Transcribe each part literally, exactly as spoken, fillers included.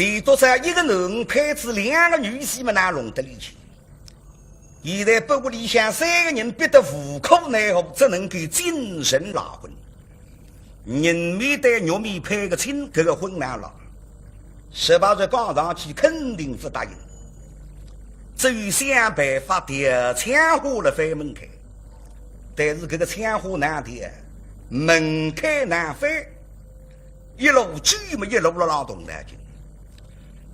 李笃笤一个囡儿配仔两个女婿么，哪弄得来去？现在拨屋里向三个人逼得无可奈何，只能够进城赖婚。人面对肉面配个亲，搿个婚难赖，实话实讲上去肯定勿答应。只有想办法调枪花了翻门槛，但是搿个枪花难调，门槛难翻，一路追么一路辣浪动脑筋。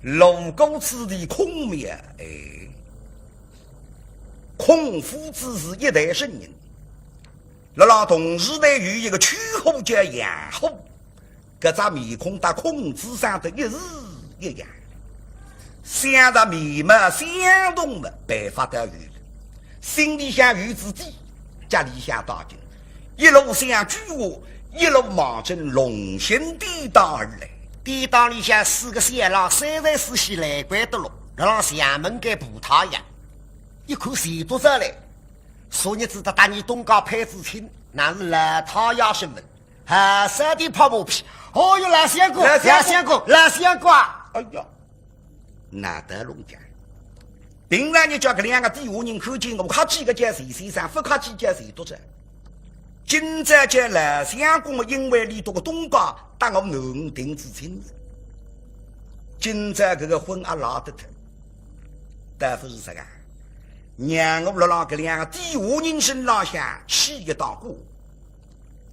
路过此地孔庙，哎，孔夫子是一代圣人。辣辣同时呢，有一个秋虎叫杨虎，搿只面孔搭孔子生得一式一样，相着面貌相同的，办法倒有了，心里向有自己，家里向打紧，一路想追我，一路望准龙兴典当而来。典当里向四个小郎，三岁四岁来怪得落，辣浪墙门间爬太阳。一看钱笃笤来，昨日子搭搭伲东家配仔亲，乃是老太爷身份，还三顶泡马屁。哦哟，老相公，老相公，老相公，老相公啊！哎呀，难得弄僵。平常日叫搿两个底下人看见我，客气个叫钱先生，勿客气叫钱笃笤。今朝叫老相公，因为俚笃个东家搭我囡儿定仔亲事。今朝搿个婚也赖得脱，倒勿是实梗，让我辣辣搿两个底下人身浪向起一道过，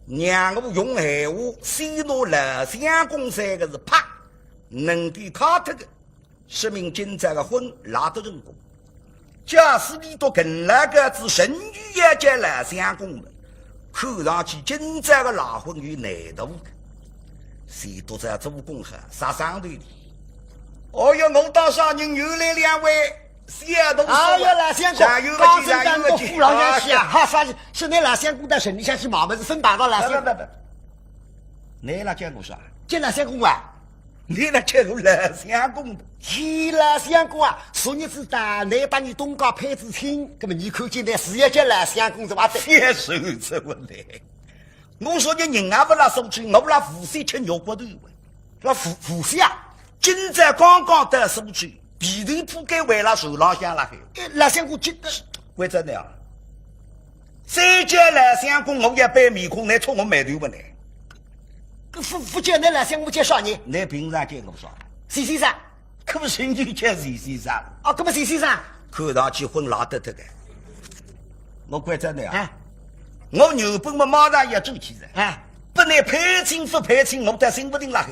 让我用闲话先拿老相公三个字啪，能够敲脱个，说明今朝个婚赖得成功。假使俚笃跟牢个仔程序要叫老相公了，看上去今朝个赖婚有难度个。钱笃笤做功课，杀伤头哩。哦哟，我当啥人又来两位小徒弟啊？哎呀，老相公，上有个去，上有个去，高升当中，父老相惜啊！啊，哈，啥是，是倷老相公到城里向去买物事，分大到老相公。不，不，不，不。倷辣叫我啥？叫老相公啊？倷辣叫我老相公？咦，老相公啊，昨日子搭倷搭伲东家配仔亲，搿么伲看见倷是要叫老相公是吧？接受这问题。我说你人也勿辣苏州，我辣无锡吃肉骨头喂。辣无，无锡啊？今朝刚刚到苏州，被头铺盖还辣船浪向辣海。哎，老相公，今，关照倷啊，再叫老相公，我要板面孔，倷戳我霉头勿呢？搿勿，勿叫倷老相公，叫啥人？倷平常叫我啥？钱先生。搿么人就叫钱先生。啊，搿么钱先生？看上去婚赖得脱个。我关照倷啊，哎。我原本么马上要转去哉，哎。拨倷配亲勿配亲，我倒心勿定辣海，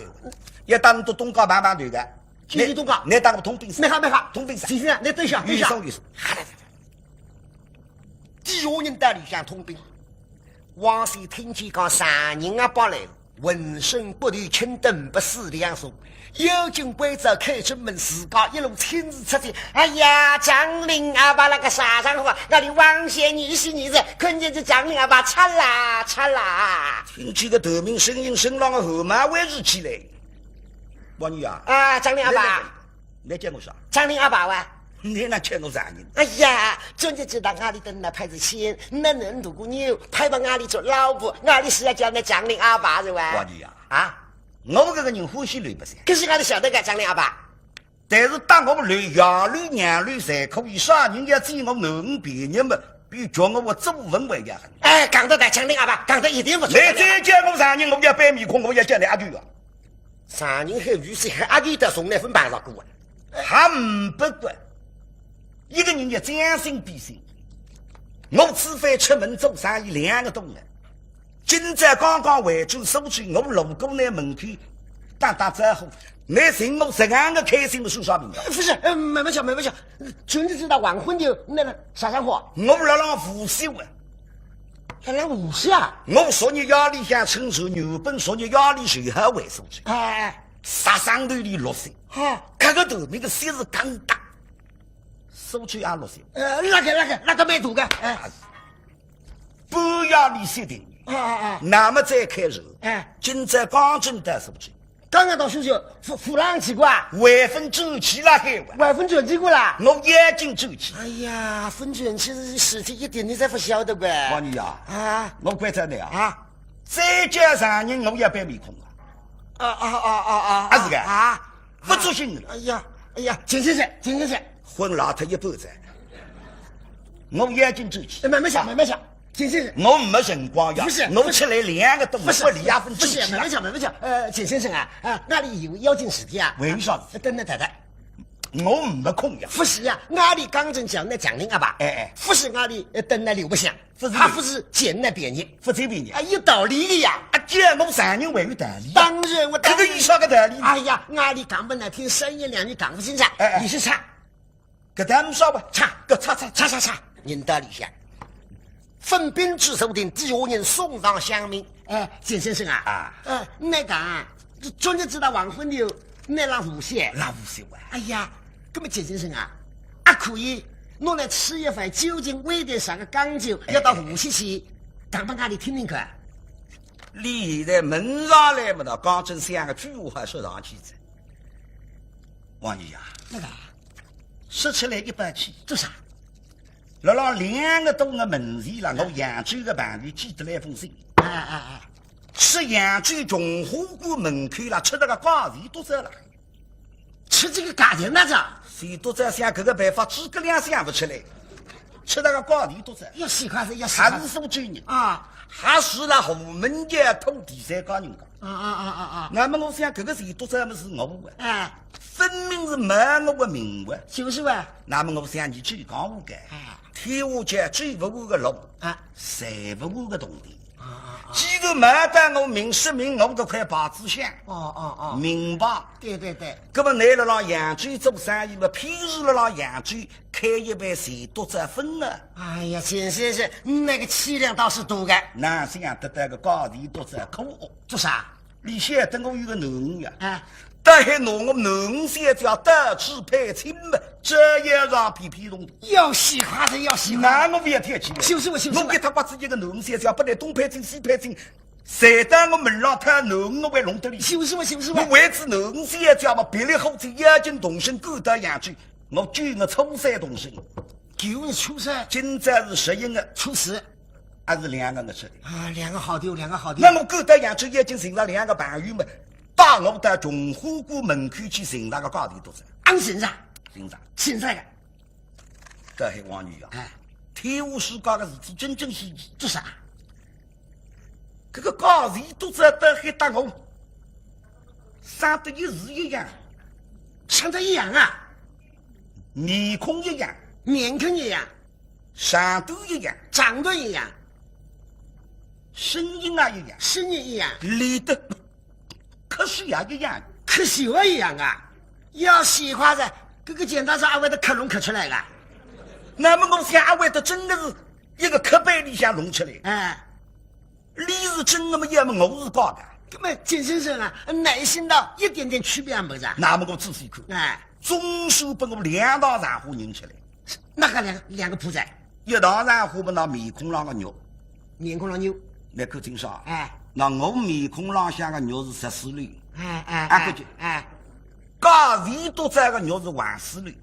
要搭倷东家碰碰头个。 去你东家。倷搭我通禀哉。蛮好，蛮好。通禀哉。先生，倷等一下，等一下。有声有声。底下人到里向通禀，王先听见讲丈人阿伯来了，浑身骨头轻得呒拨四两重，腰间关照开正门，自家一路亲自出去。哎呀，丈人阿伯，那个啥场化，那里王先你是你是，看见这丈人阿伯，嚓啦嚓啦。听见个头名声音，身浪个汗毛还竖起来。王二爷啊。啊，丈人阿伯。来，来， 倷叫我啥？丈人阿爸哇。倷哪叫我丈人？哎呀，昨日子搭伲笃等了配仔亲，倷能渡过牛，配拨伲笃做老婆，伲笃是要叫倷丈人阿爸是哇？王二爷啊。啊？我搿个人欢喜乱白相。可是伲笃晓得个，丈人阿爸。但是搭我乱爷乱娘乱侪可以，啥人要占我囡儿便宜么，比叫我做文还要狠。哎，讲得对，丈人阿爸，讲得一点勿错。倷再叫我丈人，我要板面孔，我要叫倷阿舅啊。 丈人喊御史喊阿舅倒从来勿碰着过啊。还勿够，一个人要将心比心。我此番出门做生意两个多月，今朝刚刚回转苏州，我路过倷门口打打招呼，倷寻我实梗个开心么算啥名堂？勿是，呃，慢慢叫，慢慢叫，昨日子搭黄昏头，那个啥场化？我辣辣无锡啊。 辣辣无锡啊？我昨日夜里向乘船，原本昨日夜里就好回苏州。哎，哎，啥场化哩落雪。啊，搿个头面个雪是更大，苏州也落雪。呃，那个，那个，那个蛮大个，哎。半夜里雪停。啊，啊，啊。那么再开船，哎。今朝刚正到苏州。 刚刚到苏州，勿，勿让去过啊？还朆转去辣海哇。还朆转去过啦？我已经转去。哎呀，朆转去是事体一点倷侪勿晓得个。王二爷啊，啊？我关照倷啊，啊？再叫丈人我要板面孔啊。啊，啊，啊，啊，啊，啊，是个。啊？勿作兴了。哎呀，哎呀，钱先生，钱先生，昏老脱一半哉。我眼睛转去。哎，慢慢想，啊，慢慢想，钱先生。我没辰光呀，不是，我出来两个多月，不是，我连夜奔转去啊。不是，慢慢想，慢慢想。呃，钱先生啊，啊，那里有要紧事体啊。为啥？等等太太。我没空呀。不是呀，那里刚正讲那讲令啊吧？哎，哎。不是那里，呃，等那里不想。 勿是，他勿是占㑚便宜，勿占便宜。啊，有道理的呀。啊，叫我丈人还有道理呀。当然，我当然。搿个有啥个道理呢？哎呀，俺里讲本来听三言两语讲勿清爽，哎，哎。你是差。搿搭没啥吧？差，搿差差差差差，人到里向。分宾至坐定，底下人送上香茗。哎，钱先生啊，啊。呃，那个啊，昨日子到黄昏头，那浪无锡。浪无锡哇？哎呀，搿么钱先生啊，啊，可以，侬来吃一饭，酒精微点上个讲究，哎，要到无锡去，讲拨俺里听听看。你现在问上来么，倒讲真像个句话说上去哉。王爷呀，那个，说出来一百气。做啥？辣辣两个多月门前了，我扬州个朋友寄得来封信。哎，哎，哎。 是扬州穷花馆门口了，出了个假钱笃笤了。出这个假钱笃笤？钱笃笤想搿个办法，诸葛亮想勿出来，出了个假钱笃笤。要死快哉，要死快哉。还是苏州人啊，还是辣何文田土地三家人家。啊，啊，啊，啊，啊。那么我想搿个钱笃笤么是我的，哎。分明是卖我的命哇。就是哇。那么我想你去讲我个，哎。天下间走勿完个路，啊。赚勿完个铜钿。 啊，啊，啊。既然卖得我命，说明我搿块牌子响。哦，哦，哦。明白。对，对，对。搿么倷辣辣扬州做生意嘛，譬如辣辣扬州开一爿钱笃笤分啊。哎呀，钱先生，那个气量倒是大个。哪想得到个假钱笃笤苦哦。做啥？ 你晓得我有个囡儿呀，哎。倒还拿我囡儿小姐到此配亲嘛，这也让皮皮动的。要死快哉，要死快哉。那我勿要天气了。就是嘛，就是嘛。我给他把自己个囡儿小姐，本来东配亲西配亲，谁到我门浪讨囡儿，我还弄得哩。就是嘛，就是嘛。我为仔囡儿小姐嘛，别离好子要紧动身赶到扬州，我九月初三动身。九月初三？今朝是十一月。初四。 还是两个月出的。啊，两个号头，两个号头。那么赶到扬州已经寻着两个朋友嘛，带我到穷花馆门口去寻那个假钱笃笤。俺寻着？寻着。寻着个。搿还王爷啊，哎。天下世界个事体真正稀奇。做啥？搿个假钱笃笤倒还搭我生得一式一样。生得一样啊？面孔一样。面孔一样。 长短一样。长短一样。声音也一样。声音一样。练得科学也一样。科学也一样啊！要死快哉，搿个钱笃笤阿会得刻龙刻出来个。那么我想阿会得真的是一个刻板里向弄出来。哎。 你是真的么，要么我是假的。搿么钱先生啊，耐心到一点点区别也没着。那么我仔细看，哎。总算拨我两大场化认出来。哪个两，两个铺子？一大场化么，那面孔浪个肉。面孔浪肉。倷看清爽。哎。那我面孔浪向个肉是十四粒。哎，哎，啊，搿就，哎。假钱笃笤个肉是横四粒。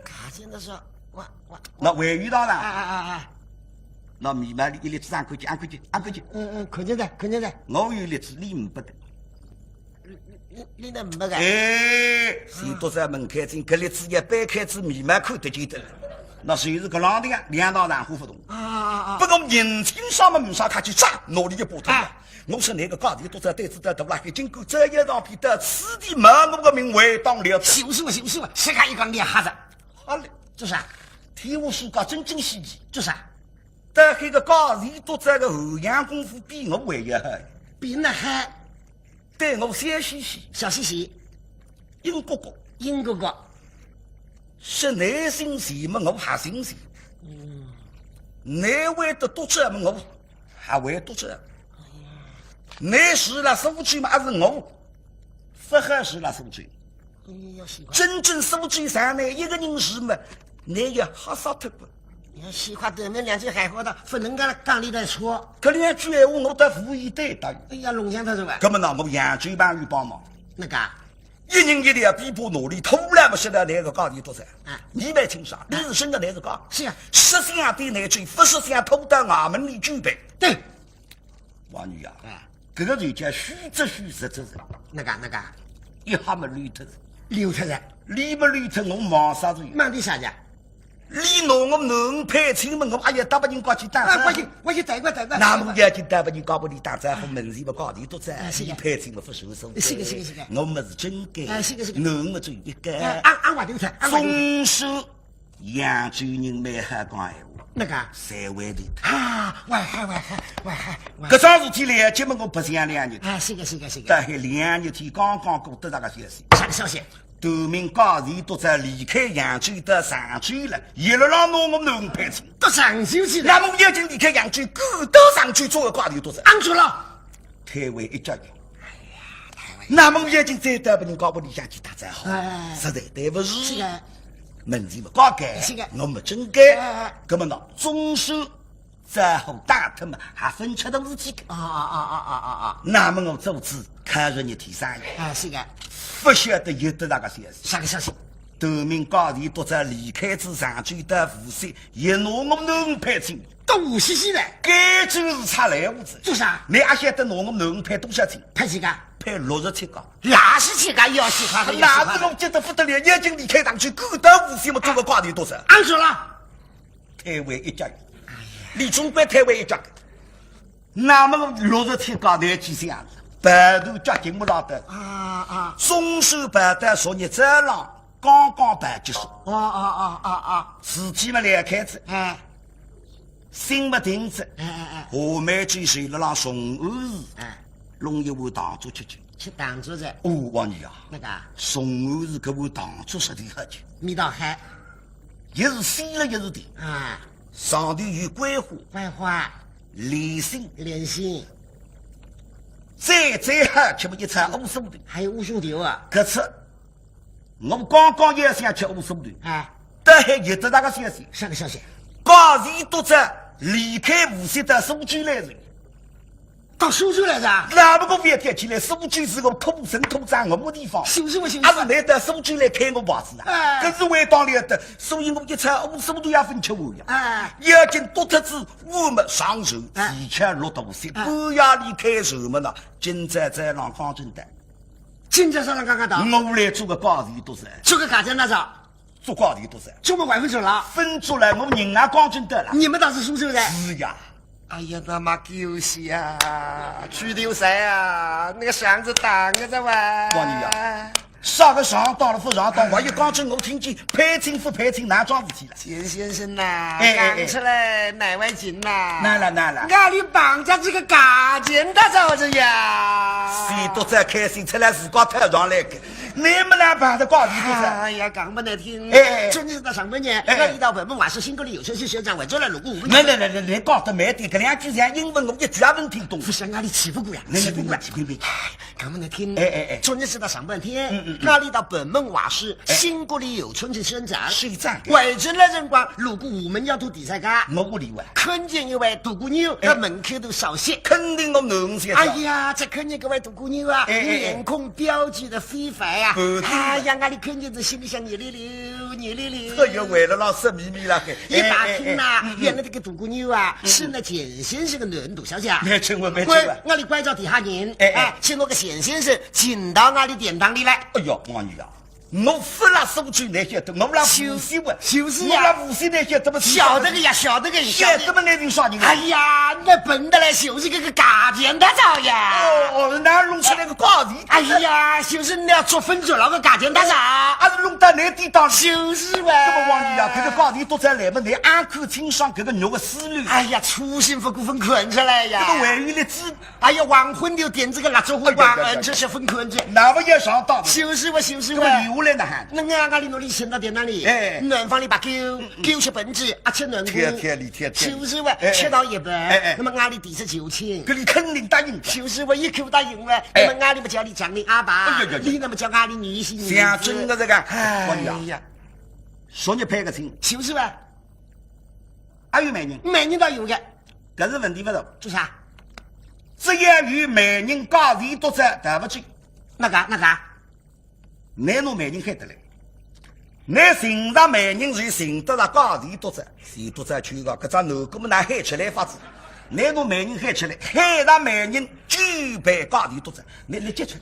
假钱笃笤是横，横。那还有一大场。哎，哎，哎，哎。 那眉毛里一粒子，俺看见，俺看见，俺看见。嗯，嗯，看见哉，看见哉。我有粒子，你没得。你，你，你那没个？哎，钱笃笤门开进，搿粒子也掰开仔眉毛看得见的。那就是搿浪的呀，两道然后不同。啊，啊，啊。不过年轻上么没啥客气，嚓，拿里一把头。啊。我说那个假钱笃笤胆子大，大了，还真敢这样上边的，此地没我个名为当了。就是嘛，就是嘛，谁敢一讲你瞎子？好嘞。这是啊，天下世界真正稀奇。这是啊。 但搿个假钱笃笤个涵养功夫比我还要好。比㑚好？对我笑嘻嘻。笑嘻嘻。阴谷谷。阴谷谷。说倷姓钱么，我还姓钱。嗯。倷会得笃笤么，我还会笃笤。倷住辣苏州么，还是我勿好住辣苏州。 哎呀，要死快。真正苏州城内一个人住么，倷也吓煞脱个。要死快，对面两句闲话倒勿能够讲里头说。搿两句闲话我倒无意对答。哎呀，弄僵脱是吧？搿么呢，我扬州朋友帮忙。哪个？一人一条臂膊拿里，拖来么，说到那个假钱笃笤。啊。你蛮清爽，你是真个那个假。是啊。识相对倷去，勿识相拖到衙门里举办。对。 王爷啊，哎。搿个就叫虚则虚，实则实。哪个，哪个？一吓么乱脱哉。溜脱哉。溜勿溜脱，我忙啥事？忙点啥呀？倷拿我囡儿配亲嘛，我阿要搭别人家去打招呼。啊，我去，我去带过，带过。那么要紧搭别人家拨倷打招呼，门前么高头多着，啊，是的。倷配亲么勿收手。是的，是的，是的。我么是真个，啊，是的，是的。囡儿么只有一个。啊，啊，啊，我溜脱，啊，我溜脱。总是扬州人蛮好讲闲话。哪个？侪会得。啊，我还，我还，我还，我还。搿桩事体来，今么我白相两日。啊，是的，是的，是的。但是两日天刚刚过得那个消息。啥个消息？ 头名高头多着离开扬州到常州了，一路浪拿我囡儿配亲。到常州去了？那么我已经离开扬州，赶到常州做个高头多着。安住了？推扳一脚印。哎呀，推扳。那么我已经再到别人家拨里向去打招呼，哎。实在对勿住。是的。门前么高个，是的。我么真个。哎。搿么喏，总算 只好打脱嘛，还勿出大事体个。啊，啊，啊。那么我做仔开着日天生意，啊，是的。勿晓得有得啥个消息。啥个消息？头名高头多着离开仔常州到无锡，也拿我囡儿配亲。到无锡去了？该就是出来无子。做啥？倷阿晓得拿我囡儿配多少亲？配几个？配六十七个。六十七个要死快个，要死快个。那是我急得不得了，已经离开常州，赶到无锡么，做个高头多着。安住了？ 推扳一脚印，倷总归推扳一脚个。那么六十七个头去想，跑得脚筋不拉得。啊，啊。总算跑到昨日早浪，刚刚跑结束。啊，啊，啊，啊，啊。事体么来开仔，哎。心么定仔，哎，哎，哎。下面就是了啦，从安市，哎。弄一碗糖粥吃吃。吃糖粥噻。哦，王爷啊，哪个？从安市搿碗糖粥实在好吃。味道好。 一是鲜了，一是甜。啊。上头有桂花。桂花。莲心。莲心。再再好吃么一餐乌苏头。还有乌苏头啊？搿次我刚刚也想吃乌苏头。啊。但还有得啥个消息？啥个消息？高头多着离开无锡到苏州来了。 到苏州来哉？那么我覅提起来，苏州是我土生土长我个地方。是勿是，是勿是？阿是倷到苏州来开我牌子啊？哎。搿是为当了得，所以我一餐乌苏头也勿吃完呀。哎。要紧多脱仔，我么上船，哎。提前六大些，哎。半夜里开船么呢，今朝早浪刚正到。今朝早浪刚刚到？我来做个高头多着。做个高头多着。 做高头多着。做么外头去了？分出来，我人也刚正到了。你们倒是苏州的？是呀。哎呀，那么狗血啊，猪头崽啊，那个上子当个着哇。王爷啊，啥个上当了不上当？我一刚正我听见配亲不配亲，哪桩事体了？钱先生呐，哎，哎，哎。讲出来难为情呐。难了，难了。俺里绑着这个高头多着呀。是多着开心，出来自家跳上来个。 你们哪碰着高头多着？哎呀，讲不难听，哎，哎。昨日到上半日，哎，哎。俺里到辕门画室新过了游春去宣传，回转来路过无门。来来来来来，讲得慢点，搿两句像英文，我一句也没听懂。不是，俺里气不过呀，来来，气不过呀。别别别别。哎，讲不难听，哎，哎，哎。昨日到上半日，嗯，嗯，嗯。俺里到辕门画室，哎。新过了游春去宣传，是这样的。回转来辰光，路过无门要到第三家。我屋里哇。看见一位大姑娘，哎。在门口头烧香。肯定我能想到。哎呀，这看见搿位大姑娘啊，哎，哎，哎。面孔标致的 非凡呀，不对的。哎呀，俺里看见仔心里想，热溜溜，热溜溜。哎呦，为了老色眯眯了嘿。一打听呐，哎，哎，哎，嗯，嗯。原来这个大姑娘啊，嗯，嗯。是那钱先生的囡儿大小姐。没错，没错。关，俺里关照底下人，哎，哎。哎，去拿个钱先生请到俺里店堂里来。哎呦，王爷啊，我勿辣苏州倷晓得，我辣无锡哇。就是呀。我辣无锡倷晓得么？晓得个呀，晓得个，晓得。晓得么，倷就啥人啊？哎呀，那笨得来，就是个个假钱大嫂呀。哦，哦，哪弄出来个假钱？ 哎呀，就是你要做分手了个假钱大嫂。啊，是弄到倷地当里。就是喂。搿么王爷啊，搿个假钱多着来么，倷暗看清爽搿个肉个思路。哎呀，粗心不过分看出来呀。搿个还有粒子。哎呀，黄昏头点这个蜡烛火光，哎呀呀呀呀。嗯，这是分看出。那么也上当。就是喂，就是喂。搿么留下来哪哈？那俺俺里努力寻到店堂里，哎。暖房里把狗，嗯，嗯。狗血盆子，啊，吃暖锅。天天里天天。就是喂，哎，哎。吃到一半，哎，哎。那么俺里第一次求亲。 搿里肯定答应的。就是喂，一口答应喂，哎。那么俺里么叫你丈人阿爸，哎呀呀呀。你那么叫俺里女婿儿子。像真的这个，哎呀。王爷啊，说你配个亲。就是喂。还有媒人？媒人倒有个。搿是问题勿大。做啥？只要有媒人假钱多着，对勿起。哪个？哪个？ 倷拿媒人喊得来，倷寻着媒人就寻得着假钱多着，钱多着去个，搿只囡儿么哪喊出来法子？倷拿媒人喊出来，喊着媒人举办假钱多着，倷，倷接出来。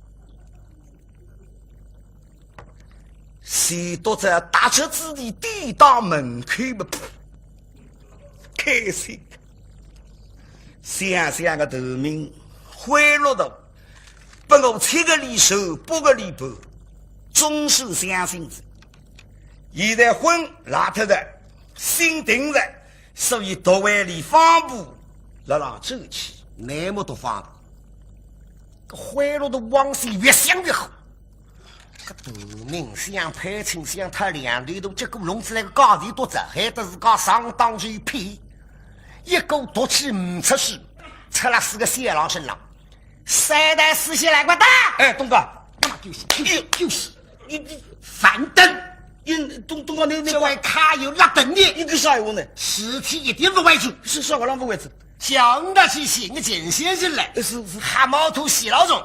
钱笃笤踏出仔地，抵到门口么，噗，开心。想想个头名，灰绿的，拨我七个里手，八个里半，总算相信仔。现在婚赖脱了，心定了，所以笃笤俚方步辣辣走去。乃末笃方步，灰绿的往西越想越好。搿头名想配亲，想搭两头大，结果弄出来个价钿多着，还得是讲上当受骗。一个毒气唔出世，出了四个小郎身浪。三代四小郎快打！哎，东家，那么就是，就是，你，你，樊登，你，东，东家，你，你，这位可有拉登呢？你个啥闲话呢？尸体一点不会去。是啥个啷不会去？叫我去寻个钱先生来，是，是。黑毛头死老总，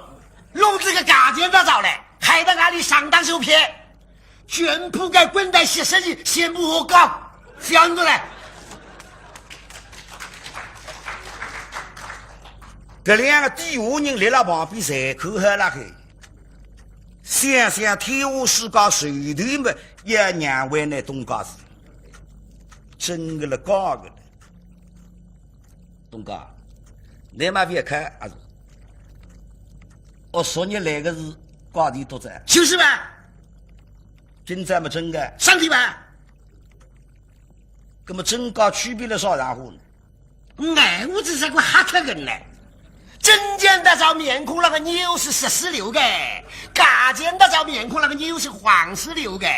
弄这个价钿多着来，害得俺俚上当受骗。 全部该滚蛋些生意，先不好讲，想出来。搿两个底下人立辣旁边侪看好了嘿，想想天下世界谁对么，也难为难东家是，真个了假个了。东家，你嘛别看啊，我说你来个是价钿多着，就是吧？ 今朝么真个，上去吧。那么真假区别了啥然后呢？哎，我只是个瞎看人呢。真见得着面孔那个牛是十四六个，假见得着面孔那个牛是黄十六个，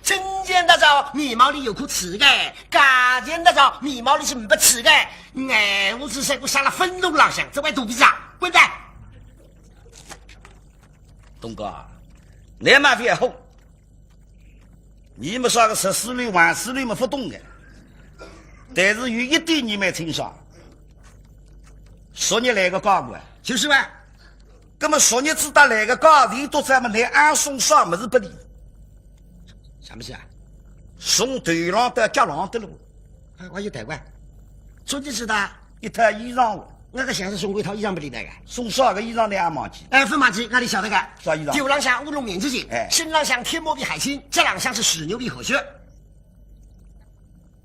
真见得着眉毛里有颗痣个，假见得着眉毛里是没痣个。哎，我只是个杀了愤怒老乡，这位肚皮上，滚蛋！东家，你嘛别吼。 你们啥个十四六、黄十六么不懂的，但是有一点你蛮清爽，昨日来个价钿啊，就是啊。那么昨日子打来个价钿多着么，你俺送啥么子不理？啥么事啊？从头浪到脚浪的了。啊，我有带过。昨日子打一套衣裳哦。 我个想是送过一套衣裳拨俚个呀。送啥个衣裳呢？阿忘记？哎，勿忘记，我俚晓得个。啥衣裳？头浪向乌龙棉质锦，哎。身浪向天墨皮海青，脚浪向是水牛皮混血。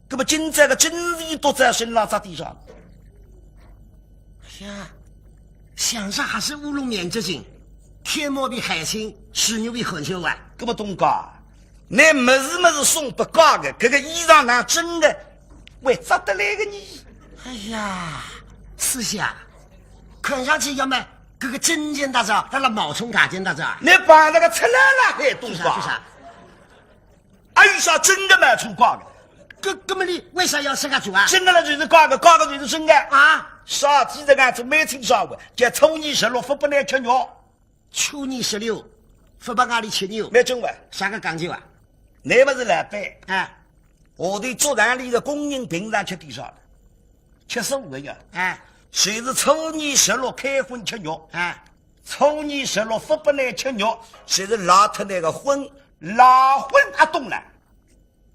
那么今朝个真是多在身浪着点啥？呀，想着还是乌龙棉质锦，天墨皮海青，水牛皮混血啊。那么东家，拿物事物事送拨假个，搿个衣裳哪真个会着得来个呢？哎呀，师兄啊，看上去要么搿个真件搭子，搭了冒充假件搭子啊？你把那个赤佬佬还懂吧？做啥做啥？还有啥真个冒充假个？搿，搿么你为啥要搿个做啊？真个了就是假个，假个就是真个。啊？啥体这个样子，蛮清爽个，叫初二十六勿拨㑚吃肉。 初二十六，勿拨外头吃肉。蛮真个。啥个讲究啊？㑚勿是老板，哎。下头做堂里个工人平常吃点啥个？吃素个呀。哎。就是初二十六开荤吃肉。哎。初二十六勿拨㑚吃肉，就是赖脱㑚个婚，赖婚啊，懂了？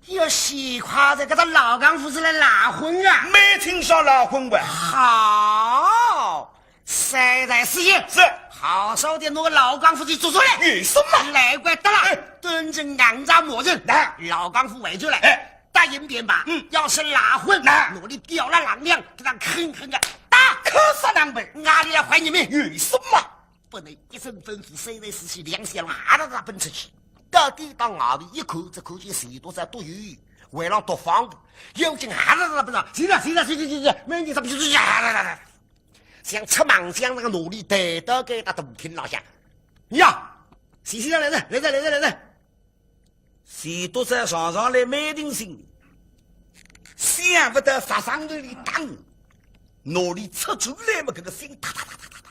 要死快哉，搿个老江湖是来赖婚啊？没听说赖婚吧？好，三代师爷，是。好好的拿个老江湖就捉出来。有什么？来怪得了，哎。端正硬着末人，来。老江湖围出来，哎。答应便吧，嗯。要是赖婚，来。拿俚吊了郎梁，给他狠狠的打。可是难办。哪里来还你们？有什么？ 拨俚一声吩咐，三代师爷两三路哈哒哒奔出去。到底到外头一看，只看见钱笃笤独游，围浪独放步，要紧哈哒哒奔上。是哉，是哉，是哉，是哉，没人啥不就是哈哒哒哒，像出猛将那个拿俚抬到该搭大厅浪向。呀，钱先生来哉，来哉，来哉，来哉。 钱笃笤上上来蛮定心，想勿到法场头里打，拿俚出出来么，搿个心哒哒哒哒哒哒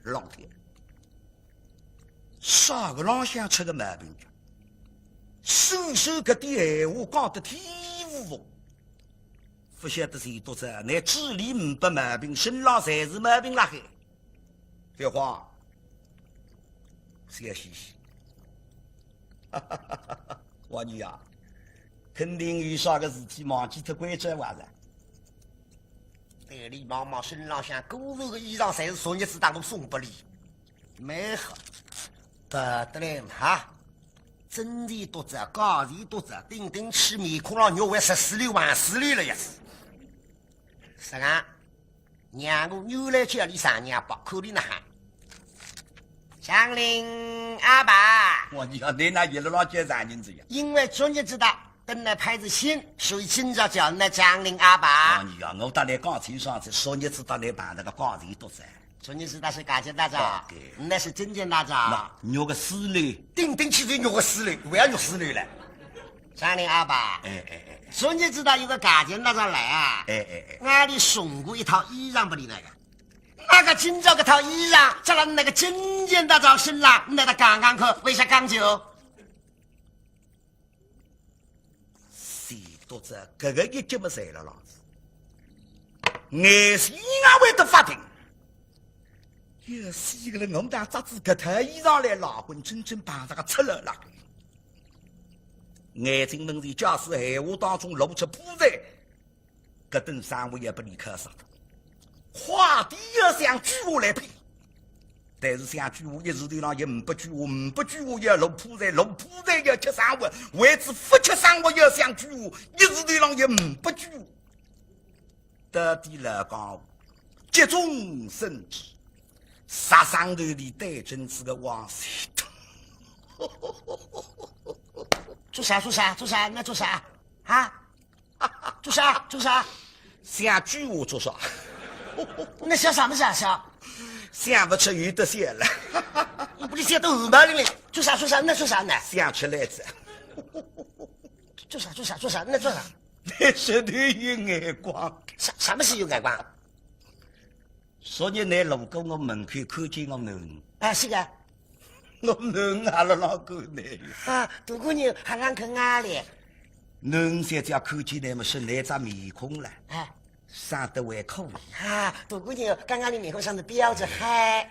哒，浪天，啥个浪向出个毛病？说说搿点闲话讲得天衣无缝，勿晓得钱笃笤，乃嘴里呒不毛病，身浪侪是毛病辣海。 别慌，笑嘻嘻。王二爷，肯定有啥个事体忘记脱关照哇哉。对俚望望，身浪向果然个衣裳，侪是昨日子当中送拨俚。蛮好，得得来嘛哈。真钱笃笤，假钱笃笤，顶顶气面孔浪肉还十四溜横四溜了也是。啥个？ 让我原来叫俚丈娘伯，看俚哪哼。丈人阿伯。我讲，你那一路浪叫丈人子呀？因为昨日子搭等倷拍仔亲，所以今朝叫倷丈人阿伯。哦，你讲，我搭倷讲清爽哉，昨日子搭倷碰着个假钱笃笤。昨日子搭是假钱搭子，哦，对。倷是真钱搭子。那，肉个四溜。顶顶气是肉个四溜，还要肉四溜嘞。 丈人阿伯，哎，哎，哎，哎。昨日子搭有个假钱搭子来啊，哎，哎，哎。俺俚送过一套衣裳拨俚个，那个今朝搿套衣裳，着了那个真钱搭子身浪，倷搭讲讲看，为啥讲究？钱笃笤搿个一急么，侪了浪子，眼睛也会得发定。 要死个了，我们搭着仔搿套衣裳来赖婚，真正碰着个赤佬了。眼睛门前，假使闲话当中露出破绽，搿顿生活也拨俚敲杀脱。快点要想救我来赔，但是想救我一时头浪也呒不救我，呒不救我也露破绽，露破绽也吃生活，为之勿吃生活也想救我，一时头浪也呒不救我。 到底老江湖急中生智，杀伤头里对准仔个王钱笃笤。做啥做啥做啥，倷做啥啊？做啥做啥？想救我做啥？倷笑啥么事啊笑？想勿出有得笑了。你不是笑得很毛哩哩？做啥做啥，倷做啥呢？想出来哉。做啥做啥做啥，倷做啥？ 你绝对有眼光。啥，啥么事有眼光？昨日倷路过我门口，看见我囡儿。啊，是个。我囡儿还辣浪看倷。啊，大姑娘还辣浪看俺哩。囡儿小姐看见倷么，是倷只面孔了。啊。生得还可以。啊，大姑娘，刚刚你面孔上的标致嗨。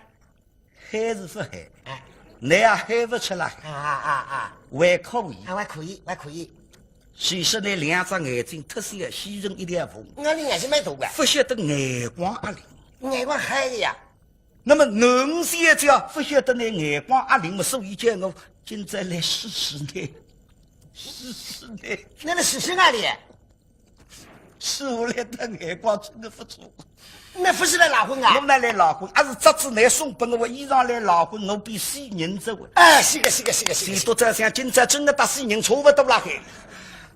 嗨是勿嗨？哎。倷也嗨勿出来。啊，啊，啊，啊。还可以。啊，还可以，还可以。其实倷两只眼睛特小，细成一条缝。我的眼睛蛮大个。勿晓得眼光阿灵。眼光嗨个呀。那么囡儿小姐勿晓得倷眼光阿灵么，所以叫我今朝来试试倷，试试倷。倷来试试俺哩？是我来的眼光真的不错。那不是来赖婚啊？我哪来赖婚？阿是着仔倷送拨我个衣裳来赖婚，我比死人则个。哎，是个，是个，是个，是个。是个。倷想今朝真个搭死人差勿多了嘿。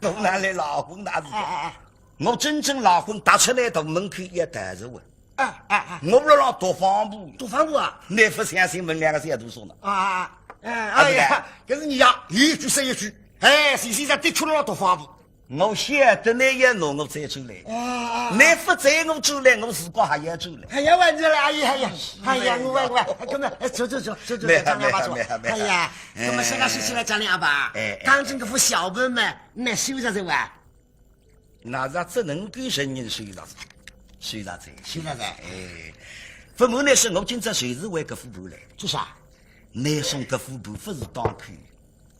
我哪来赖婚的？阿是，哎，哎，哎。我真正赖婚，踏出来大门口也踏着个。哎，哎，哎。我辣辣读方部。读方部啊？倷勿相信，问两个小徒弟说呢。啊，啊，啊。哎，哎呀，搿是你呀，一句说一句。哎，先生的确辣辣读方部。 我晓得倷要拿我追出来，啊，啊，啊。倷勿追我出来，我自家还要出来。还要玩出来，哎呀，哎呀，哎呀，我，我，我，搿么，哎，走，走，走，走，走，没有，张良阿爸走。没有，没有，没有。哎呀，搿么现在是现在张良阿爸，哎，哎，当真搿副小本嘛，倷收着哉哇？那是只能够承认收着哉，收着哉。收着哉。哎，不瞒倷说，我今朝就是为搿副本来。做啥？倷送搿副本勿是当口。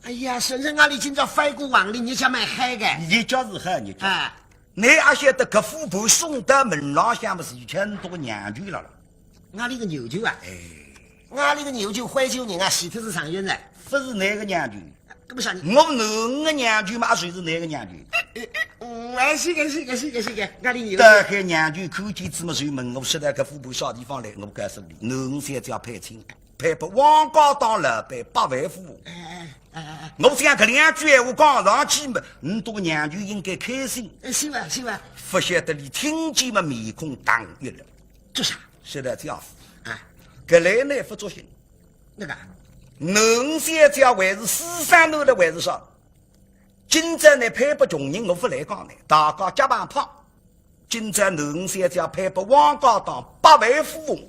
哎呀，先生，阿里今朝翻过黄历，日脚蛮好个。日脚是好日脚。啊。倷阿晓得搿副本送到门浪向么是有很多个娘舅了了。阿里个娘舅啊？哎。阿里个娘舅徽州人啊，前头是状元呢。勿是倷个娘舅。搿么啥呢？我囡儿个娘舅嘛，也算是倷个娘舅。嗯，哎，是个，是个，是个，是个，阿里娘舅。到海娘舅看见仔么就问我，说到搿副本啥地方来，我告诉倷，囡儿小姐配亲。 配拨汪家当老板百万富翁。哎，哎，哎，哎，哎。我想搿两句闲话讲上去嘛，倷笃娘舅应该开心。哎，是伐，是伐？勿晓得俚听见嘛，面孔当一绿。做啥？说到这样子，啊。搿来呢勿作兴。哪个？囡儿小姐还是私生囡了还是啥？今朝呢配拨穷人，我勿来讲呢，大家结伴跑。 今朝囡儿小姐配拨汪家当百万富翁，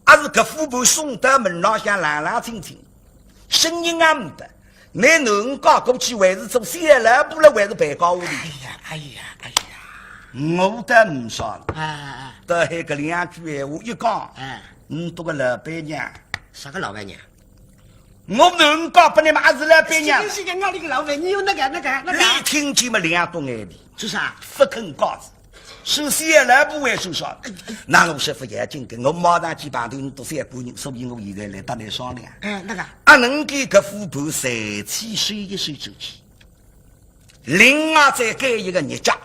阿是搿副本送到门浪向冷冷清清，声音也呒不。倷囡儿嫁过去还是做小老婆了，还是陪嫁屋里？哎呀，哎呀，哎呀！我倒呒啥了。哎，哎，哎。倒还搿两句闲话一讲，哎。倷笃个老板娘。啥个老板娘？ 我囡儿嫁拨倷嘛，阿是老板娘。是个，是个，阿里个老板，倷有哪个，哪个，哪个？俚听见嘛两朵眼皮。做啥？勿肯告诉。是小老婆还是啥？那我说勿要紧个，我马上去碰头倷笃三个人，所以我现在来搭倷商量。哎，哪个？阿能够搿副本暂且收一收转去，另外再拣一个日脚，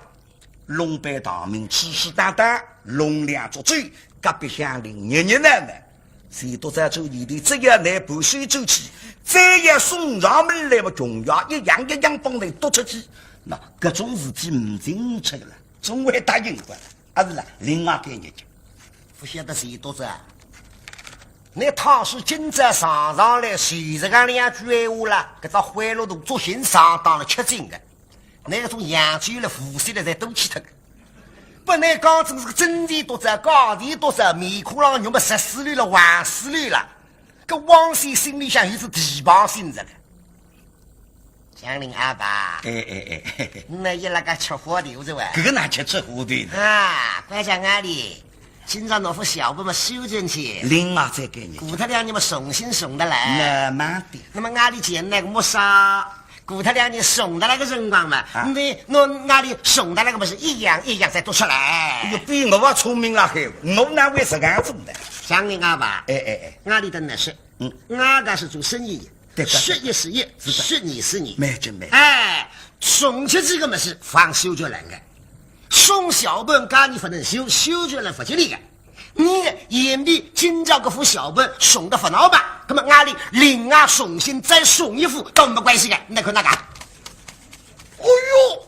弄杯大米，吃吃淡淡，弄两盅酒，隔壁乡邻热热闹闹。钱笃笤走前头，只要拿本收转去，再要送上门来么，穷爷一样一样帮倷督出去。那搿种事体呒精彩了，总会答应个，阿是啦，另外拣日脚。勿晓得钱笃笤啊，倷倘使今朝上上来，随着讲两句闲话了，搿只贿赂大作兴上当了吃紧个。 倷搿种洋酒了、无锡了，侪都去脱个。本来讲真是个真钱笃笤，假钱笃笤，面孔浪肉么实死溜了，横死溜了。搿汪宣心里向有只提防心着了。祥林阿爸，哎，哎，哎，哎，哎。倷也辣该吃花头是伐？搿个哪吃吃花头呢？啊，关照阿里，今朝拿副小本么收进去。另外再拣日脚。过脱两日么重新送得来。那慢点。那么阿里见那个没啥 过脱两日送得来个辰光嘛，啊。倷拿阿里送得来个么是一样一样再督出来。哎哟，比我还聪明了嘿，我哪会实梗做呢？祥林阿爸，哎，哎，哎。阿里搭倷说，嗯。阿爸是做生意的，对，对，对。说一是一，是的。说二是二。蛮正蛮正。哎，送出去个么是放收据来个，送小本假使勿能收，收据来勿给力个。 倷个眼皮今朝搿副小本送得勿闹吧？葛么阿里另外重新再送一副都没关系个，倷看哪个？哎哟，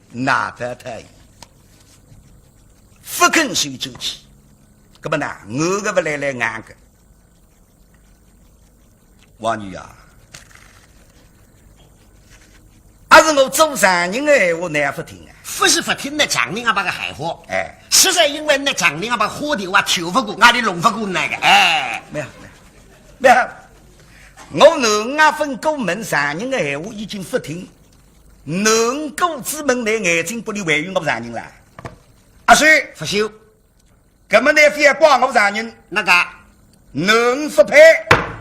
那太太，勿肯收转去，葛么呢，我搿勿来来硬个。 王女啊，阿是我做丈人个闲话，倷也勿听啊？勿是勿听倷丈人阿爸个闲话，哎。实在因为倷丈人阿爸花头啊，跳勿过，阿里弄勿过倷个，哎。没有，没有，没有。我囡儿啊，勿过问丈人个闲话已经勿听，囡儿过仔门，倷眼睛拨俚还有我丈人啦？阿是？勿收。 葛么倷覅怪我丈人。哪个？囡儿勿配。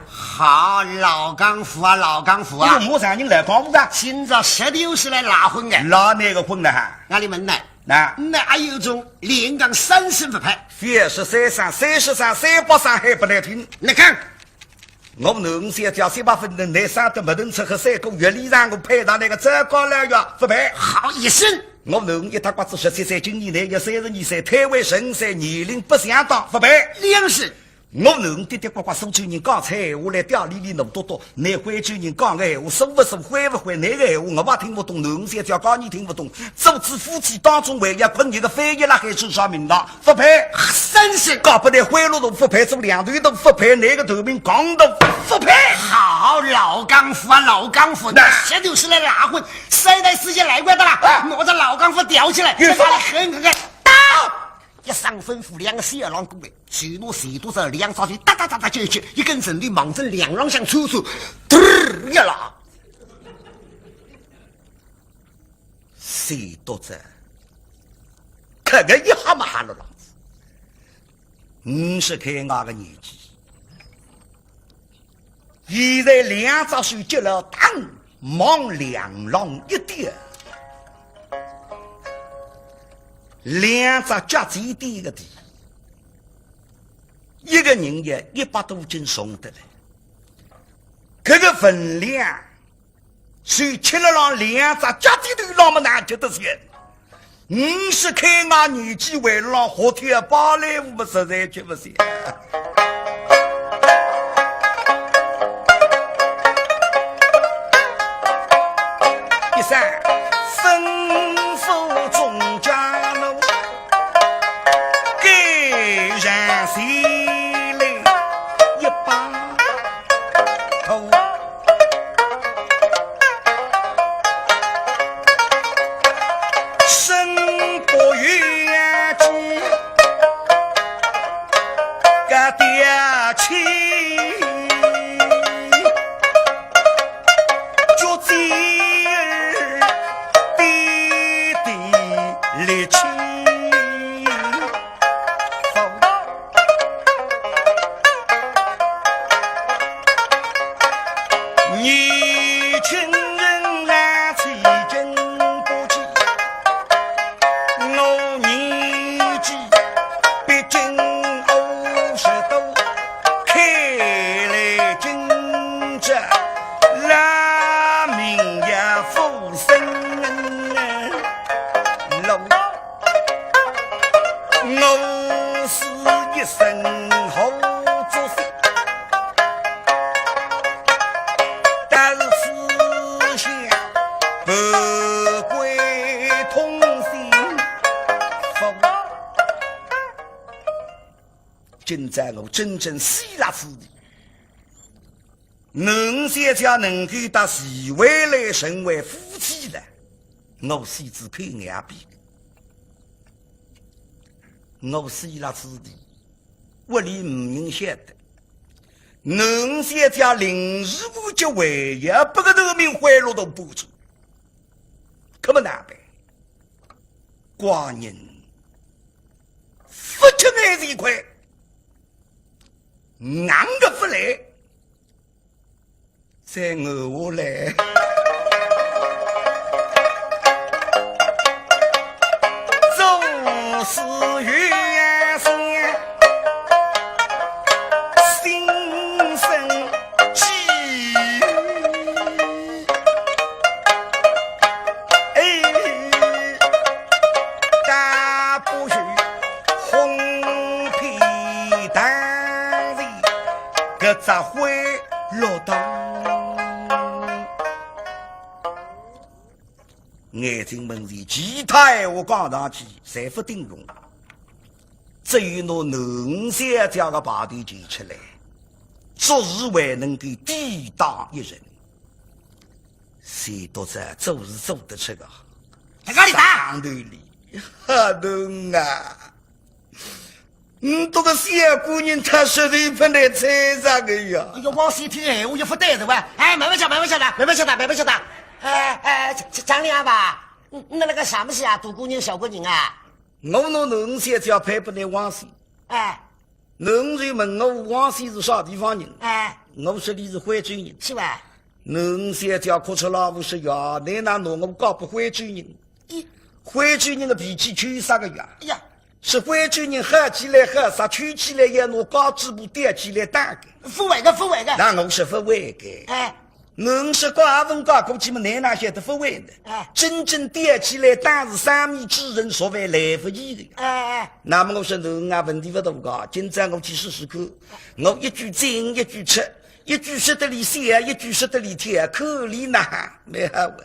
好，老江湖啊，老江湖啊。倷骂丈人老江湖啊？今朝实头是来赖婚个。赖哪个婚呢哈？阿里问倷。那？倷还有种连讲三声勿配。覅说三声，三十声，三百声还拨倷听。倷讲。我囡儿小姐三八分的，倷生得没得出个三个月里让我配上那个糟糕了呀，勿配。好一声。我囡儿一塌刮子十七岁，今年乃要三十二岁，推位十五岁，年龄不相当，不配。两世。我囡儿的的刮刮苏州人，讲出闲话来，嗲哩哩糯笃笃，拿徽州人讲个闲话，苏勿苏，会勿会，那个闲话我也听勿懂，囡儿小姐讲你听勿懂，做仔夫妻当中还要困一个翻译辣海出啥名堂，不配。三世。搞不得贿赂都不配，做两头都不配，那个头名讲都不配。好，老江湖啊，老江湖，那实头是来拉混， 三代四爷来过的啦，啊，拿着老江湖吊起来，有什么？再拿来狠狠个打！一声吩咐，两个小郎过来，就拿钱笃笤两只手哒哒哒哒举起，一根绳头望准两浪向抽抽，嘚儿一拉。钱笃笤，搿个一吓么吓了了，五十开外个年纪， 现在两只手举了，当，望两浪一点，两只脚尖点个地，一个人也一百多斤重得来，搿个分量， 手举了浪两只脚尖头浪么难吃得些。五十开外年纪还浪活跳芭蕾舞么实在吃不消。一声吩咐众家奴，该人谁来一把头。 身不由己，个爹亲，脚尖儿点点力气。 年轻人来起真不济，我年纪毕竟五十多，看来今朝烂命也无生路。 我是一身好作息，但是思想不归痛心。今朝我真正死了死的，囡儿小姐能够搭徐惠兰成为夫妻了，我死仔口眼闭。 我死了之地，屋里无人晓得。囡儿小姐临时无脚，还要拨个头名贿赂都不出，搿么哪办？寡人勿吃眼前亏，硬个勿来。 再熬下来。总是有一些心生际遇，哎，大不如哄骗当人，搿只灰 落到眼睛门前，其他闲话讲上去，侪勿顶用。只有拿囡儿小姐个牌头提出来，做事还能够抵挡一人。钱笃笤做事做得出个，在哪里打？上头里，哈东啊！ 嗯，搿个小姑娘她实在勿能猜啥个呀。哎呦，王喜听闲话也勿对的哇。哎，慢慢讲，慢慢讲的，慢慢讲的，慢慢讲的。哎，哎，讲，讲讲阿爸，嗯，那那个啥么事啊，大姑娘小姑娘啊？我拿囡儿小姐配拨倷王喜。哎。囡儿就问我王喜是啥地方人？哎。我说俚是徽州人。是吧？囡儿小姐哭出来，我说呀，倷哪拿我嫁拨徽州人？咦。徽州人的脾气就是啥个呀？哎呀。 是徽州人好起来好煞，臭起来要拿家主婆吊起来打个。勿会个，勿会个。那我说勿会个。哎。囡儿说过也问过，估计么，倷哪晓得勿会呢？哎。真正吊起来，当时生米煮成熟饭来勿及的。哎，哎。那么我说囡儿啊，问题勿大个，今朝我去试试看。我一句进，一句出，一句说得里向，一句说得里跳，可怜呐，蛮好啊。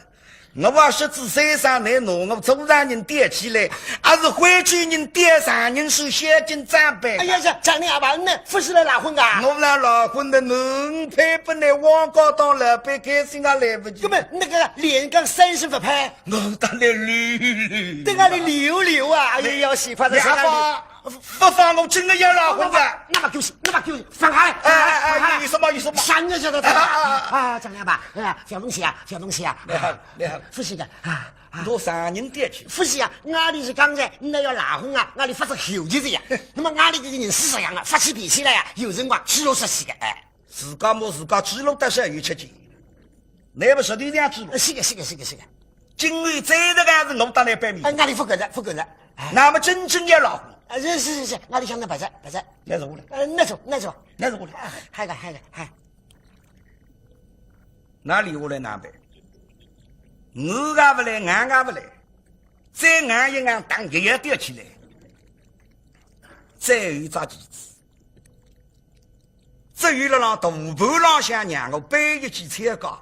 我话说仔山上来拿我做丈人吊起来，还是徽州人吊丈人是孝敬长辈。哎呀呀，丈人阿爸，倷勿是来赖婚个？我来赖婚的，囡儿配拨倷汪家当老板，开心也来勿及。那么那个连讲三声勿配？我当然溜溜。等下来溜溜啊，哎呀，要死快的，你阿爸勿放我真的要赖婚的。那么就是，那么就是，放开，哎，哎，哎，放开。有什么，有什么？想一想的，啊，啊，啊。啊，丈人阿爸，哎呀，小东西啊，小东西啊。你好，你好。勿是个，啊，啊。我丈人吊起。勿是啊，阿里是刚才，倷要赖婚啊，阿里发生口急的呀。那么阿里这个人是这样啊，发起脾气来呀，有辰光记录出去的，哎。自家么自家记录得少有出去，那么实头这样记录。是的，是的，是的，是的。今后再这个样子，我当然摆面。哎，阿里勿敢了，勿敢了。哎。那么真正要赖婚。啊，是，是，是，是，阿里想着白哉，白哉。那是我来。呃，那是，那是。那是我来。哎，还有个，还有个，还。那留下来难办。我也勿来，俺也勿来，再俺一俺当也要吊起来，再有一只棋子。只有辣浪大盘浪向让我摆一记参加，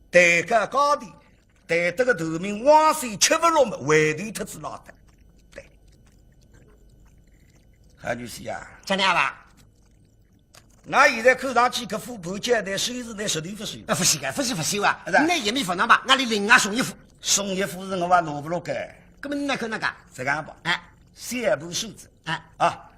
抬高高低，抬得个头名汪三吃勿落么，回头脱仔拉倒。对。韩女婿啊，丈人阿爸。 那现在看上去搿副盘交代收是倷实头勿收？啊，勿是个，勿是勿收啊。是啊。倷一面勿拿吧，阿里另外送一副。送一副是我还拿勿落个。搿么倷看哪个？这样吧，哎。小盘收仔。哎。啊，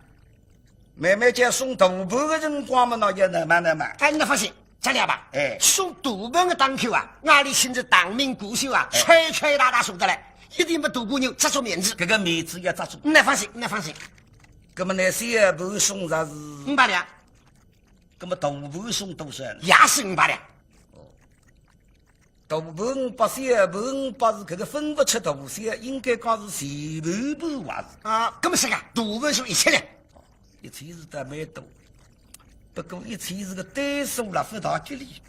慢慢叫送大盘的辰光嘛，那也能慢慢慢。哎，倷放心，丈人阿爸。哎。送大盘的当口啊，阿里亲自当面过手啊，哎。吹吹打打送得来，一定拨大盘人扎足面子。搿个面子要扎足。倷放心，倷放心。搿么倷小盘送着是？五百两。 搿么大盘送多少呢？也是五百两。哦，大盘五百，小盘五百是搿个分勿出大小，应该讲是小盘盘还是？啊，搿么是个，大盘送一千两。哦，一千是倒蛮多，不过一千是个单数了，勿大吉利。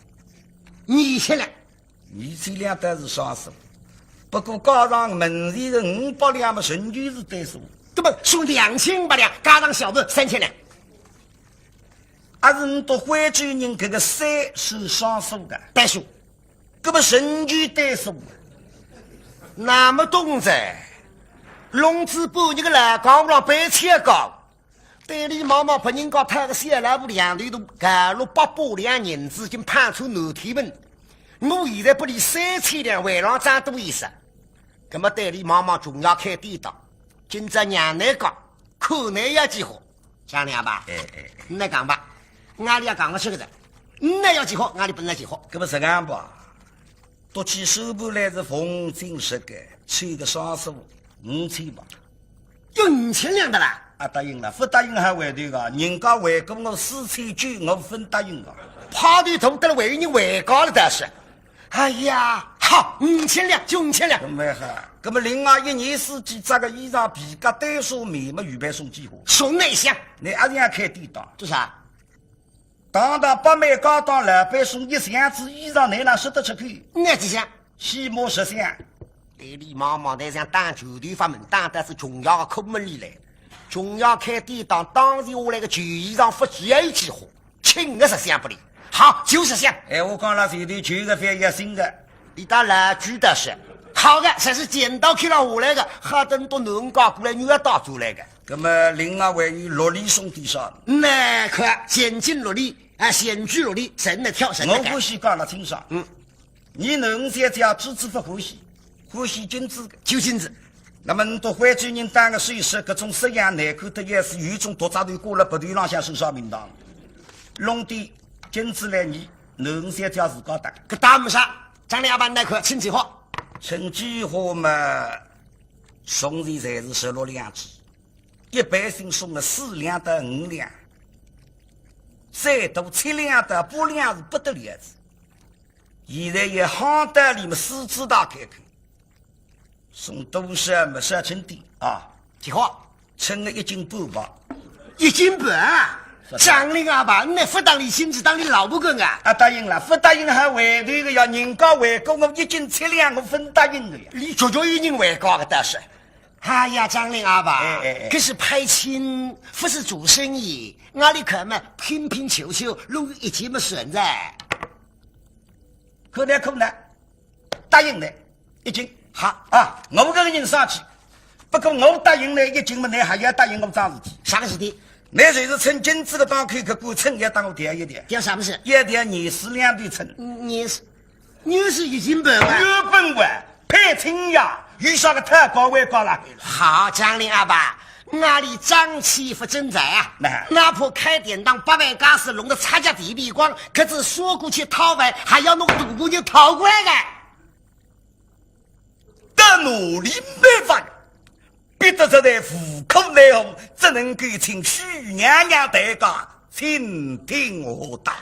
二千两。 二千两倒是双数，不过加上门前的五百两么，仍旧是单数。搿么送两千五百两，加上小盘三千两。还是倷笃徽州人搿个三是双数的？单数。搿么仍旧单数。那么懂哉，弄仔半日个老江湖浪摆切糕， 对俚望望别人家讨个小老婆两头大，搞了八百两银子，已经盼出南天门。我现在拨俚三千两，还浪张多意思。搿么对俚望望穷爷开典当，今朝让倷讲，看倷要几化，丈人阿爸。哎，哎，哎。倷讲吧，阿里也讲勿出个哉。倷要几化，阿里本来几化。搿么实梗吧， 笃去收盘来是逢金十个，凑个双数五千吧。有五千两的啦？啊，答应了，勿答应还回头个，人家回过我四千九，我勿答应个。派头大得了，还有人回家了，但是。哎呀，好，五千两，就五千两。搿么好，搿么另外一年四季着个衣裳、皮革、单数、棉么，预备送几化？送哪箱？倷阿是要开典当？做啥？ 堂堂北门家当老板送一箱子衣裳，倷哪说得出口？哪几箱？起码十箱。对俚望望，像打旧头发门，打得是穷爷个库门里来。穷爷开典当，当时下来个旧衣裳勿计还有几化，轻个十箱拨俚。好，就十箱。哎，我讲了，前头旧个反要新个。俚搭老主倒是，好个，侪是剪刀口浪下来个，好等到侬家过来，又要倒转来个。搿么另外还有六里送点啥？那可千金六里， 啊，仙居落地，任侬挑，任侬拣。我欢喜讲了清爽。嗯。倷囡儿小姐只只勿欢喜，欢喜金子个。就金子。那么倷笃徽州人当个首饰，搿种式样难看得要死，有种独扎头挂了鼻头浪向，首饰名堂。弄点金子来，倷囡儿小姐自家戴。搿戴没啥，丈人阿爸倷看，称几化？称几化嘛，从前侪是十六两子。 一般性送个四两到五两，最多七两到八两是不得了子。现在也夯到里面狮子大开口，送多少么少称点啊。几化？称个一斤半吧。一斤半啊？张林阿爸，倷勿当俚心，是当俚老婆个啊？啊，答应了，勿答应还回头个呀，人家回过我一斤七两，我勿答应个呀。俚绝对有人回家个，但是。哎呀，张林阿爸，哎，哎，哎。可是派亲勿是做生意，阿里看嘛，拼拼凑凑，弄一斤么算哉。可难可难，答应了，一斤。好。啊，我搿个人生气，不过我答应了一斤么，倷还要答应我桩事体。啥个事体？倷就是趁今朝个当口，搿个秤也当我调一调。调啥物事？一调廿四两头秤。廿四，廿四一斤半啊？有本事，配秤呀，有啥个太高位高了？好，张林阿爸，阿里争气勿争财啊。那。哪怕开典当，百万家私弄得差价地皮光，可是说过去讨饭，还要弄大姑娘讨过来个。 到哪里没法，逼得实在无可奈何，只能够请许娘娘代驾，请听我道。